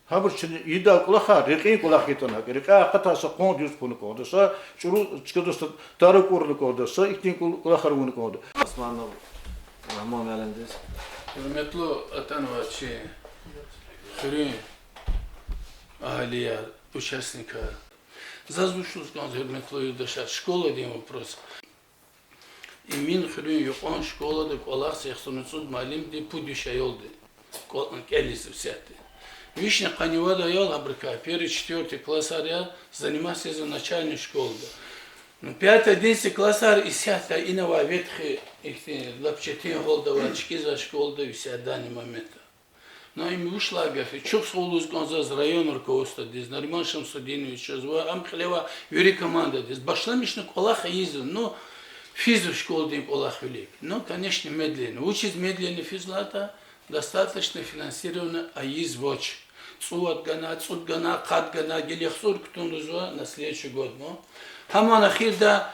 Гьабур чна ийидай кӀвалахар рекьин кӀвалах ятӀани, рекьяй акъатай са къван дуьз хъувуна кӀанда, са чӀуру чкадал са тар акӀурна кӀанда, са ихьтин кӀвал-, кӀвалахар авуна кӀанда. Османов Рагьман муаллимдиз. Гьуьрметлу атанвай чи хуьруьн агьалияр, участникар. Заз вуч лугьуз кӀанзава, гьуьрметлу юлдашар, школадин вопрос. Эмин хуьруьн юкьван школада кӀвалахзава яхцӀурни цӀуд муаллимди, пуд виш аялди кӀва-, кӀелзава исятда. Вишни къанни вад аял гьабурукай, первый, четвёртый классар я, заниматься ийизва начальный школада. Ну, пятый, одиннадцатый классар исятда ина авай, ветхий, ихьтин лап четин гьалда авай, чкӀизвай школада висят данный моментда. Ну, им вуч лагьай гаф я? Чухсагъул лугьуз кӀанзава заз район руководстводиз, Нариман Шамсудиновичаз ва ам кьиле авай вири командадиз. Башламишна кӀвалах ийизва, ну, физва школадин кӀвалах вилик. Ну, конечно, медленно. Вучиз медленно физва лагьайтӀа, достаточно финансирование ийизвач. ЦӀувад гана, цӀуд гана, къад гана, гила яхцӀур кутун лугьузва на следующий год, ну. Гьаман эхирда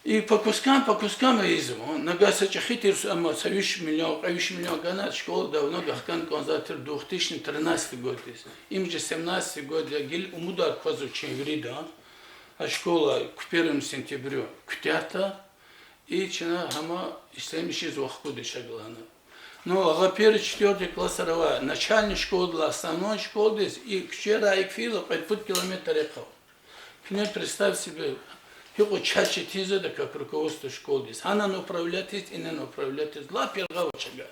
и по кускам, по кускам ийизва. Нагагь са чӀехи тир, амма са виш миллион, кьве виш миллион гана школа давно гахкана кӀанзавай тир двухтысячный тринадцатый годдиз. Им же семнадцатый год я, гила умудар квазва чи вирида. А школа к первому сентябрю куьтягьда, и чна гьама ишлемишиз вахкуда чаглагьана. Ну, агъа первый, четвёртый классар авай начальный школадилай основной школадиз и куьчера икӀ фейила кьвед-пуд километр рехъ ава. Куьне представь себе, гьикьван чаз четин жеда как руководство школадиз. Гьанани управлять ийиз, инани управлять ийиз, лап яргъа авай чка.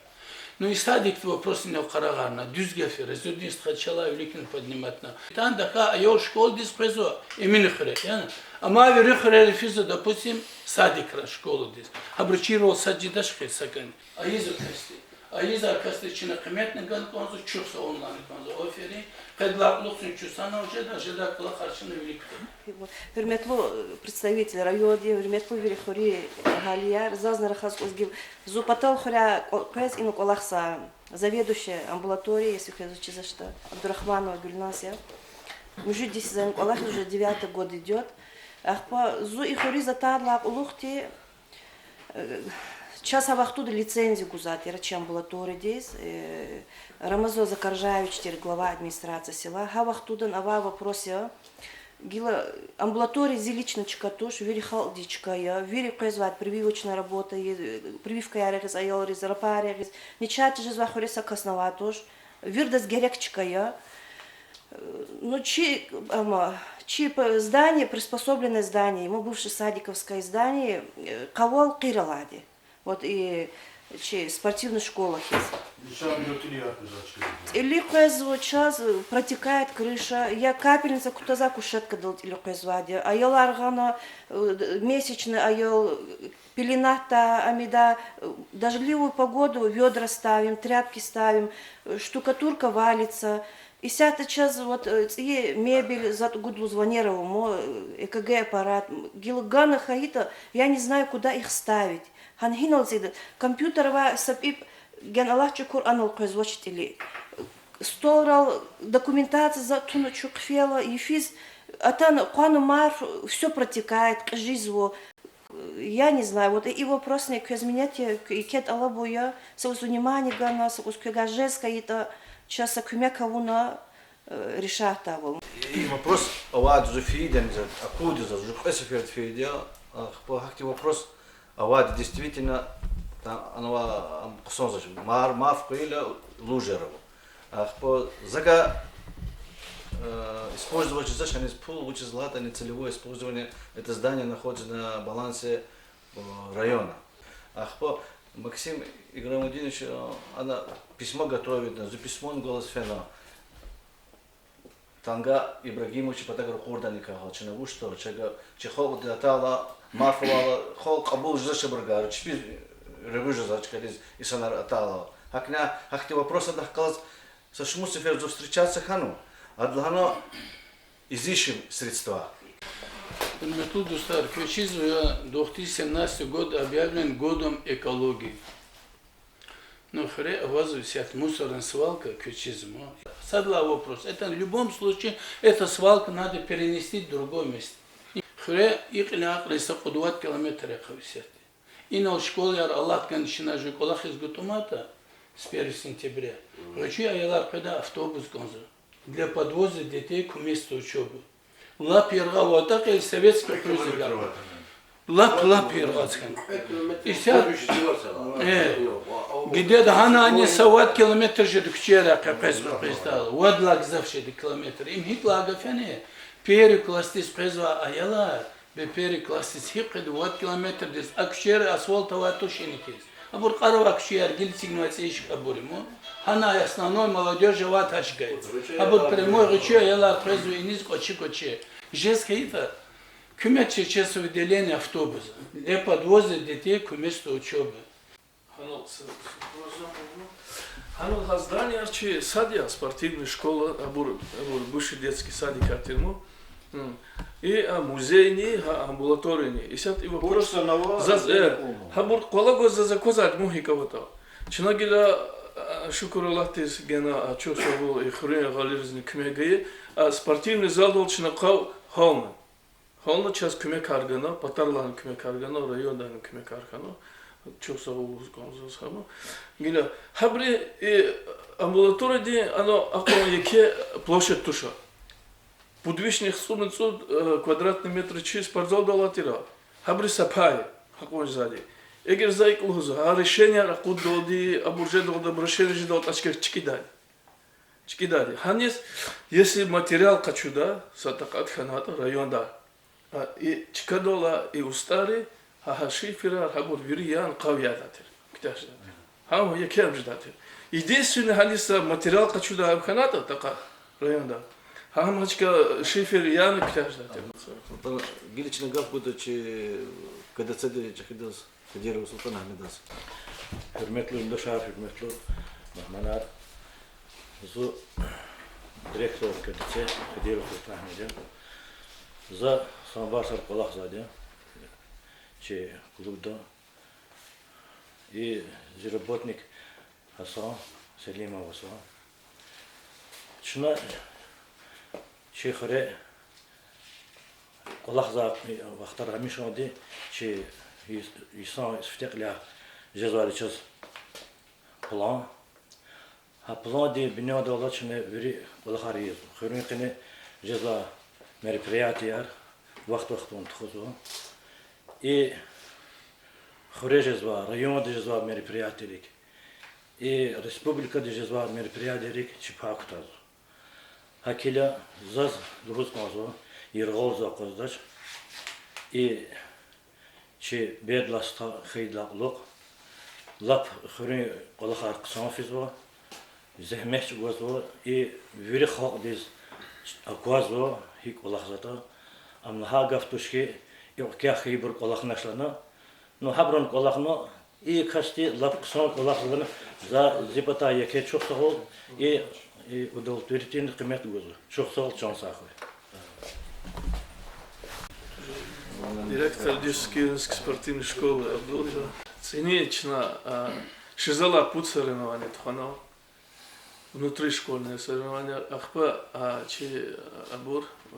Ну и садикдин вопрос инал къарагъарна, дуьз гаф я, развернись хъачалай виликни поднимать на. Тан даха аял школадиз къвезва Эминхуьре, яни? Амма вири хуьрера физва, допустим, садикра школадиз. Гьабуру чирвал сад жедач хьи сакӀани. Ийизва касди. Ийизвай касдиз чна къиметни гана кӀанзава, чухсагъул лагьана кӀанзава. Аферин. Къедлай кьулухъ чун санал жеда, жедай кӀвалахар чна вилик кутада. Гьуьрметлу, э, представитель районди, гьуьрметлу вири хуьруьн агьалияр, зазни рахаз кӀанзава гила, зун патал хуьряй кӀва-, къвез ина кӀвалахзавай заведующая амбулаторией, если хвезва чизвачтӀа, Абдурахманова Гуьлназ я. Муьжуьд йис за ина кӀвалахиз, уже девятый год идёт. Ахпа зун и хуьруьз атайдалай кьулухъди, э, чаз гьа вахтунда лицензия гузвай тир чи амбулаториядиз, э, Рамазан Закаржаевич тир глава администрации села. Гьа вахтундан авай вопрос я. Гила амбулатория зи лично чка туш, вири халкьдин чка я, вири къвезвайди прививочная работа, э, прививкаяр эгъиз аялриз, рапаяр эгъиз, начагъ тежезвай хуьре са касни авай туш, виридаз герек чка я. Ну, чи, амма, чи п-, здание, приспособленное здание, ему бывшее садиковское здание, э, къавал кьир алайди. Вот и чи спортивный школа хьиз. ТӀили къвезва чаз, протекает крыша, я капельница кутазвай кушеткадал тӀили къвезвайди я. Аялар гъана, э, месячный аял, пеленатда, амида, э, дождливую погоду, ведра ставим, тряпки ставим, э, штукатурка валится. Исятда чаз вот, э, цӀийи мебель затӀ гуда лугьузва, ванера ава, мо, э, ЭКГ аппарат, м, гила гана хьайитӀа, я не знаю, куда их ставить. Гьана гьинал цӀийида, компьютер авай са пӀипӀ гена Аллагь чукур анал къвезвач тӀили. Столрал документация затӀ туна чу хъфейла, йифиз атана къвана марф, всё протекает, кьижизва. Я не знаю, вот и вопросни квез минет я, куь еке тӀалабун я, са кӀус внимание гана, са кӀус квевай жез хьайитӀа, чаз са куьмек авуна, э, решать авун. И вопрос авайди зун фейиди я, акурди я заз, жу кьве сеферда фейиди я, ахпа гьахьтин вопрос авайди действительно, там, анва, ам, хъсанзавач, мар, маф хъвайила лужер ава. Ахпа закай, э, использовать жезвач аниз пул, вучиз лагьайтӀа не целевое использование, это здание находится на балансе, э, района. Ахпа Максим Играмудинович, э, ана письмо готовитна, зун письмони гваз фена. Тангат Ибрагимовича патав ракъурдайни кагъал, чна вуч тавур, чна, чи халкьди атайла, маф авайла, халкь кьабул жезвач абурувай, чпиз регъуь жезва чкадиз инсанар атайла. ГьакӀни гьахьтин вопрос адахъ галаз са шумуд сефер зун встречаться хьанва, ада лагьана излишние средства. Гьуьрметлу дустар, квез чизва, две тысячи семнадцатый год объявлен годом экологии. Ну, хуьре авазва исятда мусорная свалка, квез чизва. Сад лагьай вопрос. Это в любом случае, эта свалка надо перенести в другое место. Хуьре икьилин акьрин са кьуд-вад километр яхъ ава исятда. Инал школаяр алатна чна жу кӀвалахиз гатӀуматӀа, с первого сентября, гъвечӀи аялар къведай автобус кӀанзава. Для подвоза детей к месту учёбы. Лап яргъа ватӀа кьил советский хуьруьз галаз. Лап, лап яргъаз хьана. Исятда, э, гидеда гьанани са вад километр жеда куьчеяр къекъвез къвезвайла. Вад лагьай гзаф жеда километр. Им гьикӀ лагьай гаф яни, первый классдиз къвезвай аялар, бес первый классдиз гьикӀ къведа вад километрдиз, а куьчеяр асфальт авай туш иникиз. Абур кьаравай куьчеяр, гила эцигнавай цӀийи чка абур я ман. Гьанай основной молодёжь авай тачка я. Абур прямой гъвечӀи аялар къвезва иниз кӀвачи-кӀвачи. Жез хьайитӀа, куьмек це, чаз выделение автобуса для подвоза детей к месту учёбы. Гьанал са-, гьанал гьа зданияр чи сад я, спортивный школа, абур, абур бывший детский садикар тир ман. М. И, а, музейни, гьа амбулаторияни. Исятда и вопрос заз, э, гьабур къвалав гваз заз аквазвайди ман гьикӀ аватӀа. Чна гила, а, шукур Аллагьдиз, гена, а, чухсагъул, и хуьруьн агъалиризни куьмек гайи, а, спортивный залдал чна квай гьална. Гьална чаз куьмекар гана, патарилайни куьмекар гана, райондайни куьмекар хьана. Чухсагъул лугьуз кӀанзава заз гьама. Гила гьабуру, э, амбулаториядин ана акьван еке площадь туш. Пуд вишни яхцӀурни цӀуд, э, квадратный метр чи спортзалдал алатайла. Гьабуру са пай, гьакьван жезвайди. Эгер за икӀ лугьузва, гьа решенияр акъуддалди, абур жедалди, обращение жедалди, а чка чкӀидайди. ЧкӀидайди. Гьаниз, если материал къачуда, са такьат хьанватӀа районда, а, и чкадал алай и устӀарри, гьа, гьа шиферар, гьабур вири яна къав ядатир, куьтягь жедатир. Гьам еке ам жедатир. Единственный, гьаниз са материал къачуда ам хьанватӀа такьат районда, гьам гьа чка шифер яна куьтягь жедатир. Гила чна гаф гуда чи КДЦ-ди чӀехидаз Кадиров СултӀан-Агьмедаз. Гьуьрметлу юлдашар, гьуьрметлу мугьманар. Зун директор КДЦ Кадиров СултӀан-Агьмед я. За са варз кӀвалахзавайди я чи клубда. И зи работник Гьасан Селимова ава. Чна чи хуьре кӀвалахзавай вахтара гьамишанди чи йис-, йисан сифте кьиляй жезвайди чаз план. Гьа пландин биняда алай чна вири кӀвалахар ийизва. Хуьруьн къене жезвай мероприятияр вахт-вахтунда тухузва. И хуьре жезвай, районда жезвай мероприятийрик, и республикада жезвай мероприятийрик чи пай кутазва. ГьакӀ хьайила заз лугьуз кӀанзава, яргъализ акъваздач. И чи бедность хьайидалай кьулухъ лап хуьруьн кӀвалахар хъсан физва, зегьмет чӀугвазва, и вири халкьдиз аквазва гьикӀ кӀвалахзаватӀа. Ам лагьай гаф туш хьи, икьван квехъ хьайибур кӀвалахнач лагьана, ну, гьабуру кӀвалахна, и касди лап хъсан кӀвалахзавани, за зи патай еке чухсагъул, и, и удовлетворительный къимет гузва. Чухсагъул, чан сагъ хьуй. Директор Дюсекиринской спортивной школы Абдулов. ЦӀини чна, а, ши залай пуд соревнования тухванва. Внутришкольные соревнования. Ахпа, а, чи, а, абур, а,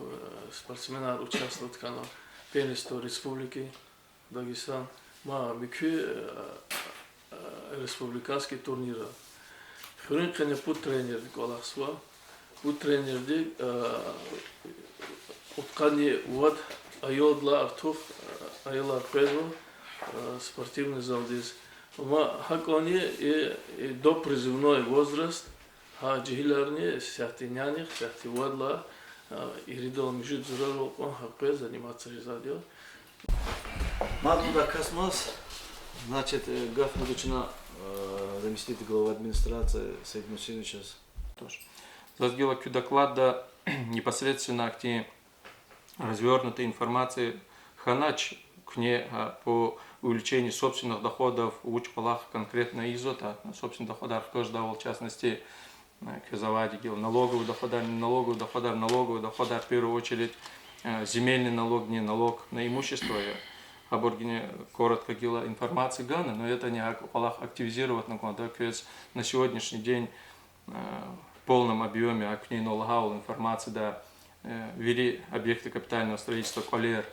спортсменар участвовать хьанва первенство республики. Дагестан, ма муькуь, э, э, республиканский турнирра. Хуьруьн къене пуд тренерди кӀвалахзава. Пуд тренерди, э, кьудкъанни вад аялдилай артух, э, аялар къвезва, э, спортивный залдиз. Ма гьакӀани и, и допризывной возраст, гьа жегьиларни сятинянихъ, сятивадла, а, иридал муьжуьд зурарал кьван гьа къвез заниматься жезвайди я. Мад лугьуда касмаз, значит, э, гаф гуда чна, э, заместитель главы администрации Саид Мусиновичаз. Тож, заз гила куь докладда непосредственно ахьтин развёрнутая информация хьанач куьне, а, по увеличению собственных доходов, вуч кӀвалах конкретно ийизватӀа, собственный доходар хкаждайвал, в частности, э, квез авайди гила налоговый доходар, неналоговый доходар, налоговый доходар, в первую очередь, э, земельный налог, не налог на имущество я. Гьабур гила коротко гила информация гана, но это не гьакӀ кӀвалах активизировать авуна кӀанда квез на сегодняшний день, э, в полном объёме, а куьне инал лагьайвал информацияда, э, вири объекты капитального строительства кӀвалер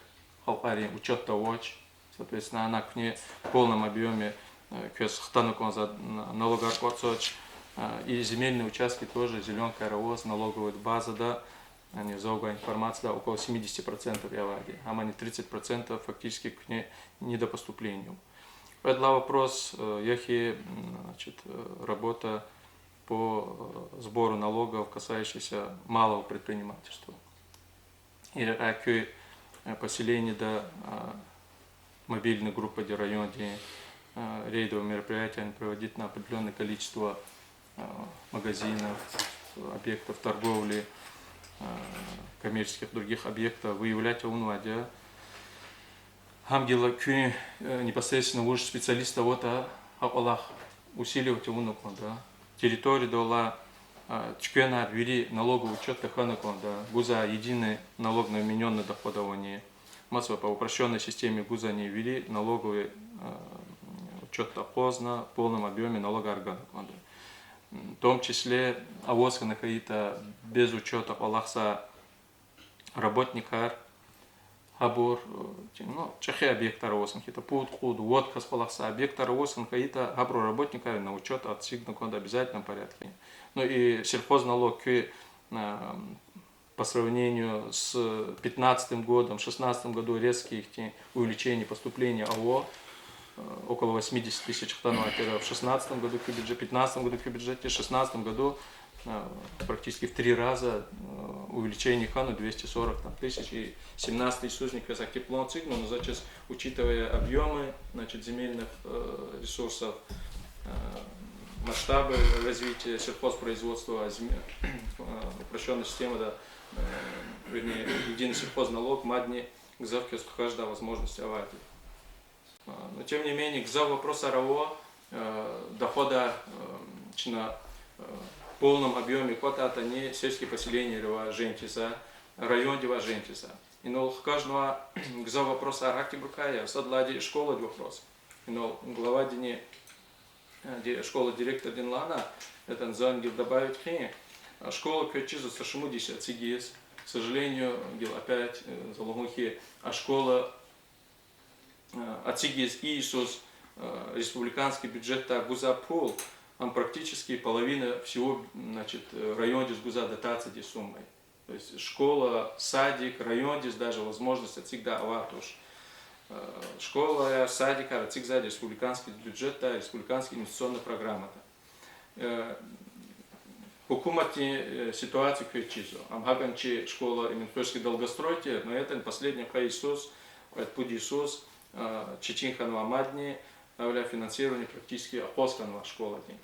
халкьарин учётда авач. Соответственно, ана куьне в полном объёме, э, квез хтана кӀанзава, н-, налогар кӀватӀзавач, э, и земельные участки тоже зелёнкаяр аваз налоговый базада, яни завгай информацияда около семидесяти процентов я авайди. Амма ни тридцать процентов фактически куьне недопоступление. Кьвед лагьай вопрос, э, яхьи, м, значит, э, работа по, э, сбору налогов, касающихся малого предпринимательства. И рекьяй куь, э, поселениеда, э, мобильный группади райондин, э, рейдовые мероприятия проводить на определённое количество, э, магазинов, объектов торговли, э, коммерческих, других объектов выявлять авунвайди я. Гьам гила куьн, э, непосредственно вуж специалист аватӀа, гьа кӀвалах усиливать авуна кӀанда. Территориядал алай, э, туьквенар вири налоговый учётда хьана кӀанда. Гузвай единый налог на вменённый доход авани, масса по упрощённой системе гузвани, вири налоговый, э, учётда акъвазна, в полном объёме налогар гана кӀанда. М, в том числе аваз хьана хьайитӀа без учёта кӀвалахзавай работникар, гьабур, э, ну, чӀехи объектар аваз хьана хьайитӀа, пуд, кьуд, вад кас кӀвалахзавай объектар аваз хьана хьайитӀа, гьабурун работникар на учёт эцигна кӀанда в обязательном порядке. Ну и сельхозналог куь, э, по сравнению с пятнадцатым годом, в шестнадцатом году резкий ихьтин увеличение поступления ава, э, около восьмидесяти тысяч хтанвай тир в шестнадцатом году куь бюджет, пятнадцатом году куь бюджет, в шестнадцатом году, э, практически в три раза, э, увеличение хьана, двести сорок там тысяч, и семнадцатый йисуз ни квез ахьтин план эцигна, но заз чиз, учитывая объёмы, значит, земельных, э, ресурсов, э, масштабы развития сельхозпроизводства, зем-, э, упрощённая система, да, э, вернее, единый сельхозналог мадни гзаф квез хкаждай возможность авайди. А, но тем не менее, гзаф вопросар ава, э, доходар, э, чна, э, в полном объёме кӀватӀайтӀани сельские поселенияривай женгизва, райондивай женгизва. Инал хкажнавай гзаф вопросар гьахьтинбурукай я, сад лагьайди школадин вопрос. Инал главадини, э, ди-, школа директордини лагьана, это зани гила добавить хъийин, э, школа квез чизва са шумуд йис эцигиз, к сожалению, гила опять, э, за лугьун хьи, а школа э, эцигиз и йисуз, э, республиканский бюджетдай гузвай пул, ам практически половина всего, значит, э, райондиз гузвай дотациядин суммы. То есть школа, садик, райондиз даже возможность эцигдай авайди туш. Э, школаяр, садикар эцигзавайди республиканский бюджетдай, республиканский инвестиционный программадай. Э, гьукуматдин, э, ситуация квез чизва. Ам гьакӀни чи школа именно Хойский долгострой тир, но это последний къе йисуз, кьвед-пуд йисуз, э, четин хьанвай мадни, гьавиляй финансирование практически акъваз хьанвай школадин.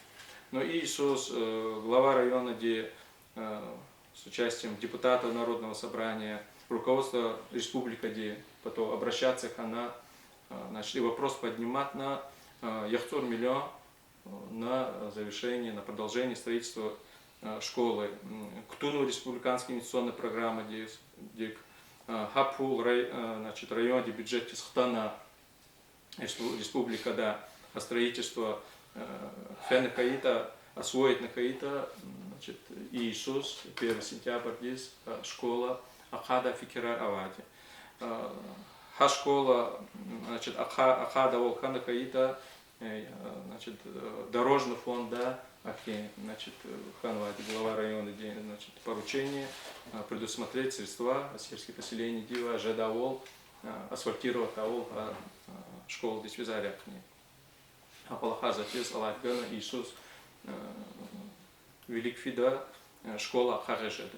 Но и йисуз, э, глава районади, э, с участием депутатов Народного собрания, руководство республикади, потом обращаться хьана, э, значит, и вопрос поднимать на, э, яхцӀур миллион на завершение, на продолжение строительства, э, школы. М, кутунва республиканский инвестиционный программадик, э, гьа пул рай-, э, значит, райондин бюджетдиз хтана респу-, республикада, а строительство, э, фена хьайитӀа, освоить хьайитӀа, м, значит, и йисуз, первый сентябрдиз, э, школа ахъайдай фикирар авайди. Э, Гьа школа, значит, ахъа-, ахъайдайвал хьана хьайитӀа, э, значит, э, дорожный фонда, ахьтин, значит, э, хьанвайди глава района, значит, поручение, э, предусмотреть средства сельских поселений дивай жедайвал, э, асфальтировать ийидайвал, э, школадиз физвай рехъни. Гьа кӀвалахар затиз алайд гана, йисуз, э, вилик фида, э, школа ахъа гъиз жеда.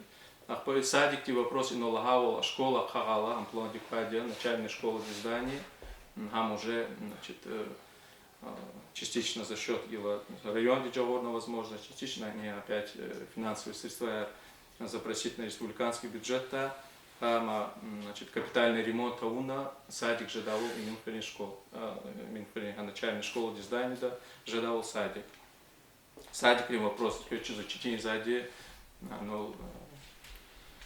Ахпа садикдин вопрос, инал лагьайвал, школа ахъа гъайила, гьам пландик квайди я, начальная школа без здания, м, гьам уже, значит, э, э, частично за счёт гила районди жагъурна возможность, частично они опять, э, финансовые средства запросить на республиканский бюджетда, гьам, м, значит, капитальный ремонт авуна, садик жедайвал Эминхуьруьн школ-, э, Эминхуьруьн, а, начальная школадин зданиеда жедайвал садик. Садикрин вопрос квез чизва четин затӀ я, ну, э,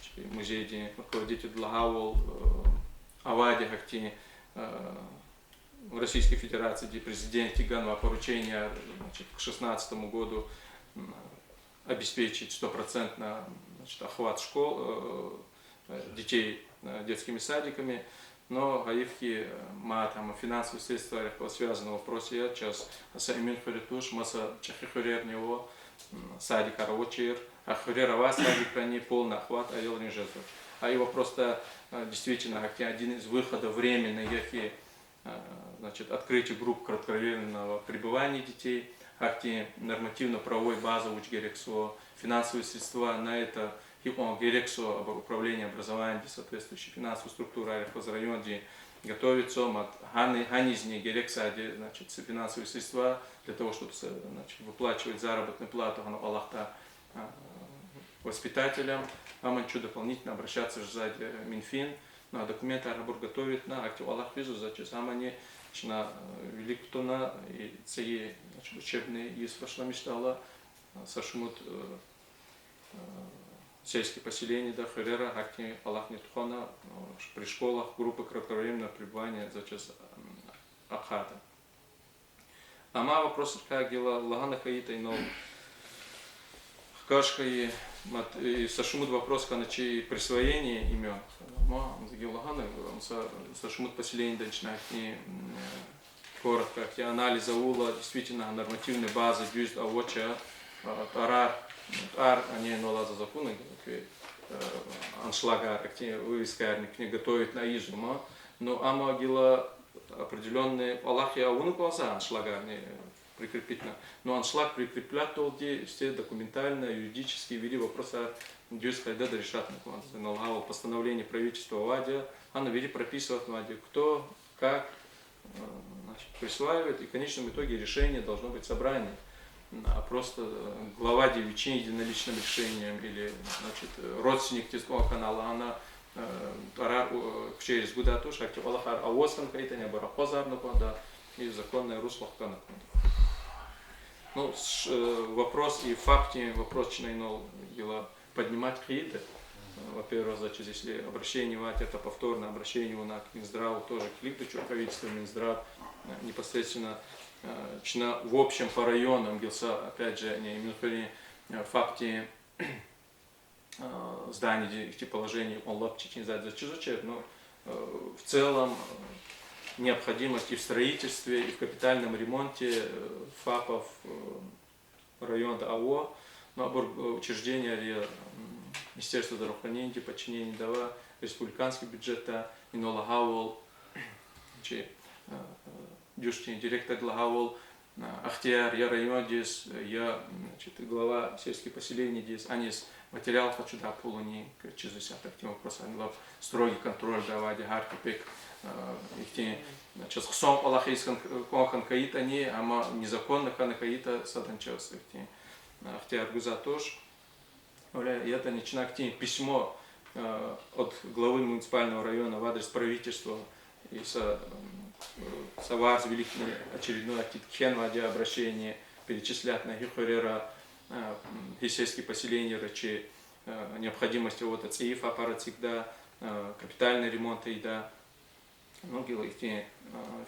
чи музейдин руководитель лагьайвал, э, авайди гьахьтин, э, Российской Федерациядин президентди ганвай поручение, значит, к шестнадцатому году, м, обеспечить стопроцентно, значит, охват школ, э, э, детей, э, детскими садиками. Но гьайиф хьи, э, мад гьам финансовый средствайрихъ галаз связанный вопрос я, чаз са Эминхуьре туш, маса чӀехи хуьрерни ава, м, садикар авачир, а хуьрера авай садикрани полный охват аялрин жезва. А и вопросда, э, действительно, гьахьтин один из выходов временный я хьи, э, значит, открытие групп кратковременного пребывания детей, гьахьтин нормативно-правовой база вуч герекзава, финансовые средства на это гьикьван герекзава, абур управление образованиядин соответствующий финансовый структурайрихъ галаз районди готовится, мад гьани, гьанизни герексайди, значит, финансовые средства для того, чтобы, значит, выплачивать заработную плату гьана кӀвалахда, а, воспитателям, гьамани чун дополнительно обращаться жезвайди Минфин, ну, а документар гьабур готовитьна, гьахьтин кӀвалах физва, заз чиз гьамани чна, э, вилик кутуна, и цӀийи, значит, учебный йис башламишдайла, э, са шумуд, э, э, сельский поселениеда, хуьрера гьахьтин кӀвалахни тухвана, э, при школах группы кратковременного пребывания заз чиз, м, ахъайда. Амма вопросрикай гила лагьана хьайитӀа, инал хкаж хьайи, мад, и са шумуд вопрос хьана чи присвоение имён. Амма гила лагьана, ам са, са шумуд поселениеда чна гьахьтин, м, коротко гьахьтин анализ авурла, действительно, нормативная база дуьз авач, а, тӀварар, тӀвар ани инал алаз акуна гила куь, э, аншлагар, гьахьтин вывескарни куьне готовитьна ийизва ман. Ну, амма гила определённый кӀвалах я авуна кӀанзава аншлагарни прикрепитьна. Ну, аншлаг прикреплятдалди все документально, юридически вири вопросар дуьз къайдада решатьна кӀанзава. Инал лагьайвал постановление правительства авайди я, гьана вири прописыватьнавайди я, кто, как, э, значит, присваивает, и в конечном итоге решение должно быть собрания. А просто, э, главади вичин единоличным решением или, значит, э, родственникдиз кӀан хьана лагьана, э, тӀварар, э, куьчейриз гудай туш, гьахьтин кӀвалахар аваз хьана хьайитӀани, абур акъвазарна кӀанда, и законное русло хкана кӀанда. Ну, с-, э, вопрос и фактдин вопрос чна инал гила поднимать хъийида. Во-первых, заз чиз, если обращение авайди, это повторное обращение авуна к Минздраву, тоже килигда чун правительство, Минздрав, э, непосредственно, э, чна в общем по районам гила са, опять же, не, Минхуьруьн, э, фактдин, э, зданиедин ихьтин положение кьван лап четин затӀ заз чизвачир, но, э, в целом, э, необходимость и в строительстве, и в капитальном ремонте, э, ФАПов, э, районда ава, но абур, э, учрежденияр я, м, Министерство здравоохранения подчинениеда ава, республиканский бюджетда, инал лагьайвал, чи, э, э, дуьшдин директорди лагьайвал, э, ихтияр я райондиз, я, значит, глава сельских поселениедиз, аниз материал къачудай пулунин, к-, чизвай са таким вопросам, лап строгий контрольда авайди гьар кепек, э, ихьтин, чаз хъсан кӀвалах ийиз кӀан хьайитӀани, амма незаконно хьана хьайитӀа, садан чаз ихьтин, э, ихтияр гузвай туш. Вале ятӀани чна ихьтин письмо, э, от главы муниципального района в адрес правительства и са, м, э, са варз виликни очередной ахьтин кхьенвайди я обращение, перечислятьна гьи хуьрера, э, м, гьи сельский поселениера чи, э, необходимость аватӀа цӀийи ФАПар эцигдай, э, капитальный ремонт ийидай. Ну, гила ихьтин, э,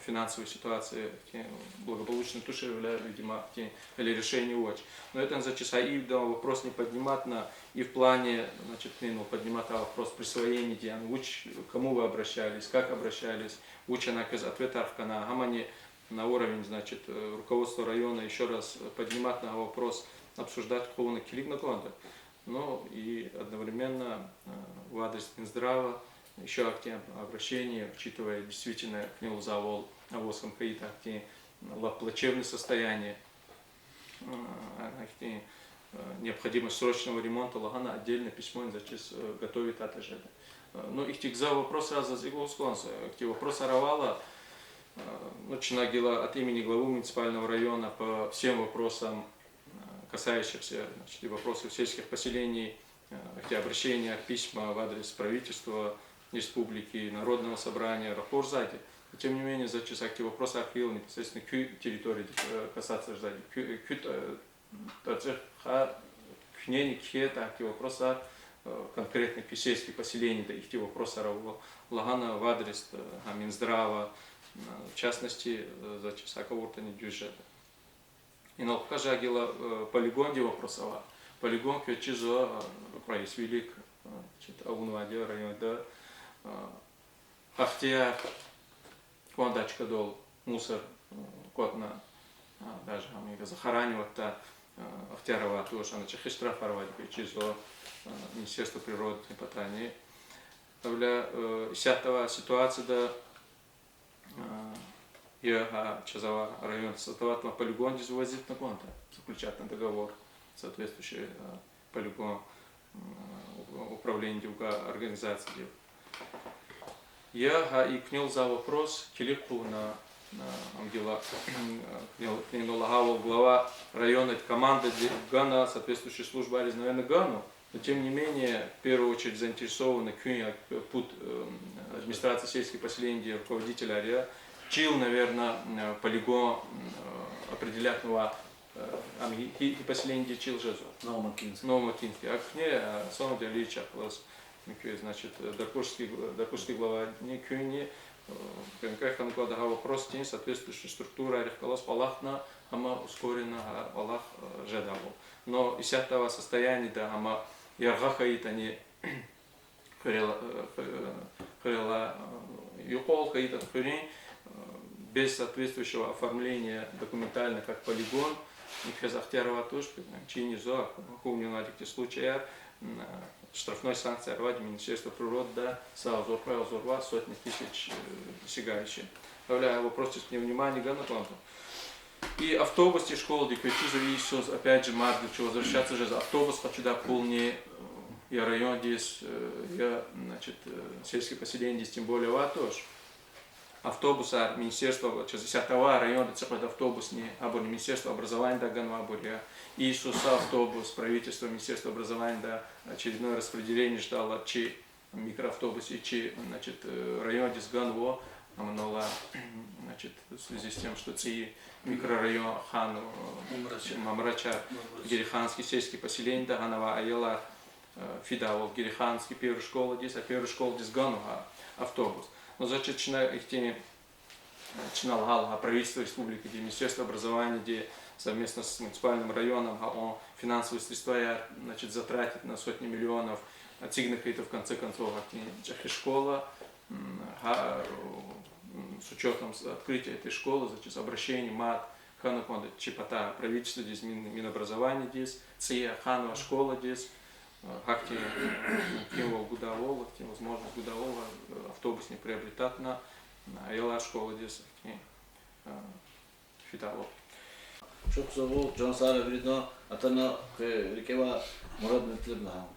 финансовая ситуация ихьтин благополучно туширвиляй, видимо, ихьтин гьеле решение авач. Но это, значит, са ивда вопрос не поднимать на и в плане, значит, ну, поднимать вопрос присвоения, где, ну, вуч, кому вы обращались, как обращались, вуч ана квез ответар хкана, гьамани на уровень, значит, э, руководства района ещё раз, э, поднимать на вопрос, обсуждать хъувуна килигна кӀанда. Ну и одновременно, э, в адрес Минздрава ещё активное обращение, учитывая действительно куьне лугьузвайвал аваз хьайитӀа ахьтин лап плачевное состояние, э, ахьтин, э, необходимость срочного ремонта лагьана отдельное письмо заз чиз, э, готовить аватӀа жеда. Э, ну, ихьтин гзаф вопросар заз икӀ лугьуз кӀанзава, э, ихьтин вопросар авайла, э, ну, чна гила от имени главы муниципального района по всем вопросам, э, касающихся, значит, и вопросов сельских поселений, э, эти обращения, письма в адрес правительства республики, Народного собрания ракъурзавайди. Но тем не менее, заз чиз ахьтин вопросар хьайила непосредственно куь территориядик, э, касаться жезвайди, куь, куь, э, тӀварцӀихъ, куьнени кхьей ахьтин вопросар, э, конкретно куь сельский поселенияда ихьтин вопросар ава лагьана в адрес, э, гьа Минздрава, э, в частности, э, заз чиз гьакӀ авуртӀани дуьз жеда. Инал хкажа гила, э, полигондин вопрос ава. Полигон квез чизва, э, кьве йис вилик, э, значит, авунвайди я районда, э, Ахтияр кӀвандач кадал мусор, э, кӀватӀна, э, даже гьам икӀ захоранивать авуртӀа, э, Ахтияр авай туш, ана чӀехи штрафар авайди квез чизва, э, Министерство природных патани. Гьавиляй, э, исятда авай ситуацияда, э, я гьа чаз авай районда сад аватна полигондиз вазитна кӀанда, заключать авуна договор соответствующий, э, полигон, м, управлениедив, организациядив. Я гьа и куьне лугьузвай вопрос килиг хъувуна, э, ам гила, э, куьне, куьне лагьайвал глава района команда ди-, гана, соответствующий службайриз, наверное, гана. Но тем не менее, в первую очередь заинтересованы куьн я, э, пуд, э, администрация сельских поселений руководителар я, чил, наверное, э, полигон, э, определятнава, э, ам и, и, и поселениедиз чил жезва. Новомакинский. Новомакинский. А куьне, э, на самом деле, чахъ галаз, ну, куьн, значит, э, Даркошский, Даркошский главани, куьнни, э, куьн квехъ хьана кӀанда гьа вопрос, тин соответствующий структурайрихъ галаз кӀвалахна, амма ускоренно гьа кӀвалах, э, жедайвал. Но исятда авай состояниеда, амма яргъа хьайитӀани, хуьрел-, э, ху-, э, хуьрелай, э, юкьвал хьайитӀа хуьруьн, э, без соответствующего оформления документально как полигон, и квез ихтияр авай туш, чиниз акунвайди ихьтин случаяр, м, э, штрафной санкцияр авайди Министерство природы, са агъзур, кьве агъзур ва сотни тысяч, э, достигающие. Гьавиляй вопросдиз куьне внимание гана кӀанда. И автобусдин школадик квез чизва, и йисуз, опять же, мад вич возвращаться жез, автобус къачудай пулни, э, я райондиз, э, я, значит, э, сельский поселениедиз тем более авай туш. Автобусар министерство, чаз исятда авай районда цӀикьвед автобусни, абурни Министерство образованиедай ганвайбур я. И йисуз са автобус правительство, Министерство образованиеда очередное распределение жедайла чи микроавтобус и чи, значит, э, райондиз ганва, ам инал, значит, в связи с тем, что цӀийи микрорайон хьана, э, Мамрача. Мамрача, Мамрача. Гериханский сельский поселениеда гьана авай аялар, э, фидайвал Гериханский первый школадиз, а первый школадиз ганва автобус. Ну, значит, чна ихьтин Чна лагьайла, гьа правительство республикади, Министерство образованиеди совместно с муниципальным районом гьа он финансовые средстваяр, значит, затратить на сотни миллионов, эцигна хьайитӀа, в конце концов, гьахьтин чӀехи школа, м, гьа, м, с учётом с-, открытия этой школы, значит, обращение мад хьана кӀанда чи патай правительстводиз, Мин-, Минобразованиедиз, цӀийи ахъайнавай школадиз, гьахьтин мумкинвал гудайвал, гьахьтин возможность гудайвал, автобусни приобретатьна, аялар школадиз гьахьтин фидайвал. Чухсагъул, чан сагърай виридан, атана къе рикӀивай мурад-метлеб лагьана.